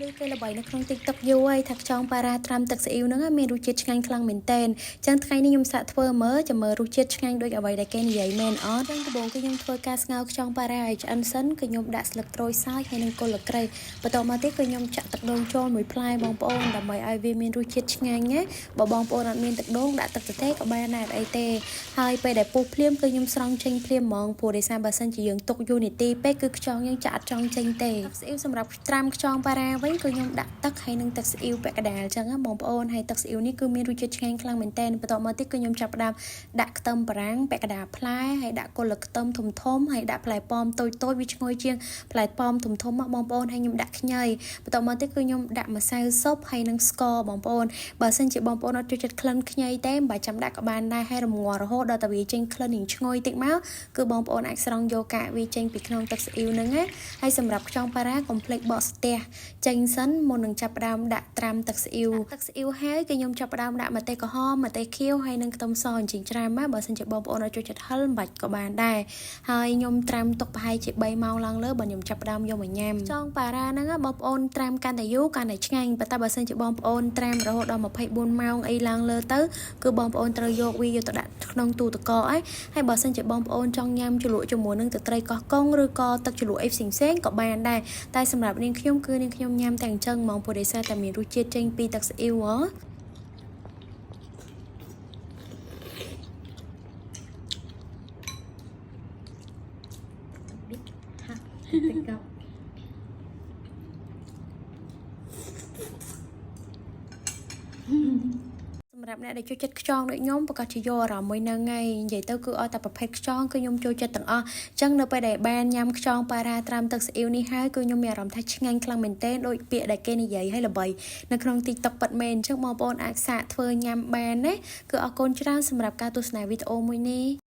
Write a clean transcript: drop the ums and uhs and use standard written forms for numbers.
ឮគេល្បីនៅក្នុង TikTok យូរហើយថាខ្យងប៉ារ៉ាត្រាំទឹកស៊ីអ៊ីវហ្នឹងមានរសជាតិឆ្ងាញ់ខ្លាំងមែនទែនចឹងថ្ងៃនេះខ្ញុំសាកធ្វើមើលចាំមើលរសជាតិឆ្ងាញ់ដូចអ្វីដែលគេនិយាយមែនអត់ចឹងដំបូងគឺខ្ញុំធ្វើការស្ងោរខ្យងប៉ារ៉ាឲ្យឆ្អិនសិនគឺខ្ញុំដាក់ស្លឹកក្រូចសើចហើយនិងគល់លក្រិចបន្ទាប់មកទៀតគឺខ្ញុំចាក់ទឹកដូងចូលមួយផ្លែបងប្អូនដើម្បីឲ្យវាមានរសជាតិឆ្ងាញ់ណាបើបងប្អូនអត់មានទឹកដូងដាក់ទឹកទទេក៏បានដែរអត់អីទេហើយពេលដែលពុះភ្លាមគឺខ្ញុំស្រង់ចេញភ្លាមហ្មងព្រោះដោយសារបើសិនជាយើងទុកយូរនាទីពេកគឺខ្យងយើងចាក់អត់ចង់ចេញទេទឹកស៊ីអ៊ីវសម្រាប់ត្រាំខ្យងប៉ារ៉ាវិញគឺខ្ញុំដាក់ទឹកហើយនិងទឹកស៊ីអ៊ីវពាក់កណ្ដាលអញ្ចឹងណាបងប្អូនហើយទឹកស៊ីអ៊ីវនេះគឺមានរសជាតិឆ្ងាញ់ខ្លាំងមែនទែនបន្ទាប់មកទៀតគឺខ្ញុំចាប់ផ្ដើមដាក់ខ្ទឹមបារាំងពាក់កណ្ដាលផ្លែហើយដាក់គល់ខ្ទឹមធំធំហើយដាក់ផ្លែប៉ោមតូចតូចវាឈ្ងុយជាងផ្លែប៉ោមធំធំមកបងប្អូនហើយខ្ញុំដាក់ខ្ញីបន្ទាប់មកទៀតគឺខ្ញុំដាក់ម្សៅស៊ុបហើយនិងស្ករបងប្អូនបើសិនជាបងប្អូនអត់ចូលចិត្តក្លិនខ្ញីទេមិនបាច់ចាំដាក់ក៏បានដែរហើយរងាស់រហូតដល់តែវាចេញក្លិននឹងឈ្ងុយតិចមកគឺបងប្អូនអាចស្រង់យកកាកវាចេញពីក្នុងទឹកស៊ីអ៊ីវហ្នឹងណាហើយសម្រាប់ខ្យងប៉ារ៉ាកុំភ្លេចបកស្ទះចេញសិនមុននឹងចាប់ផ្ដើមដាក់ត្រាំទឹកស៊ីអ៊ីវទឹកស៊ីអ៊ីវហើយគឺខ្ញុំចាប់ផ្ដើមដាក់ម្ទេសក្រហមម្ទេសខៀវហើយនិងខ្ទឹមសអញ្ចឹងច្រើនមកបើសិនជាបងប្អូនអត់ចូលចិត្តហឹរមិនបាច់ក៏បានដែរហើយខ្ញុំត្រាំទុកប្រហែលជា3ម៉ោងឡើងលើបើខ្ញុំចាប់ផ្ដើមយកមកញ៉ាំចងប៉ារ៉ាហ្នឹងបងប្អូនត្រាំកាន់តែយូរកាន់តែឆ្ងាញ់ប៉ុន្តែបើសិនជាបងប្អូនត្រាំរហូតដល់24ម៉ោងអីឡើងលើទៅគឺបងប្អូនត្រូវយកវាយកទៅដាក់ក្នុងទូទឹកកកហើយហើយបើសិនជាបងប្អូនចង់ញ៉ាំជ្រលក់ជាមួយនឹងទឹកត្រីកោះកុងឬក៏ទឹកជ្រលក់អីផ្សេងៗក៏បានដែរតែសម្រាប់នាងខ្ញុំគឺនាងខ្ញុំញ៉ាំតែអញ្ចឹងហ្មងព្រោះដោយសារតែមានរសជាតិចេញពីទឹកស៊ីអ៊ីវហ៎ ទឹកកប់ សម្រាប់អ្នកដែលចូលចិត្តខ្យងដូចខ្ញុំប្រកាសជាយកអារម្មណ៍មួយហ្នឹងហើយនិយាយទៅគឺឲ្យតែប្រភេទខ្យងគឺខ្ញុំចូលចិត្តទាំងអស់អញ្ចឹងនៅពេលដែលបានញ៉ាំខ្យងប៉ារ៉ាត្រាំទឹកស៊ីអ៊ីវនេះហើយគឺខ្ញុំមានអារម្មណ៍ថាឆ្ងាញ់ខ្លាំងមែនទែនដូចពាក្យដែលគេនិយាយឲ្យល្បីនៅក្នុង TikTok ពិតមែនអញ្ចឹងបងប្អូនអាចសាកធ្វើញ៉ាំបានណាគឺអរគុណច្រើនសម្រាប់ការទស្សនាវីដេអូមួយនេះ។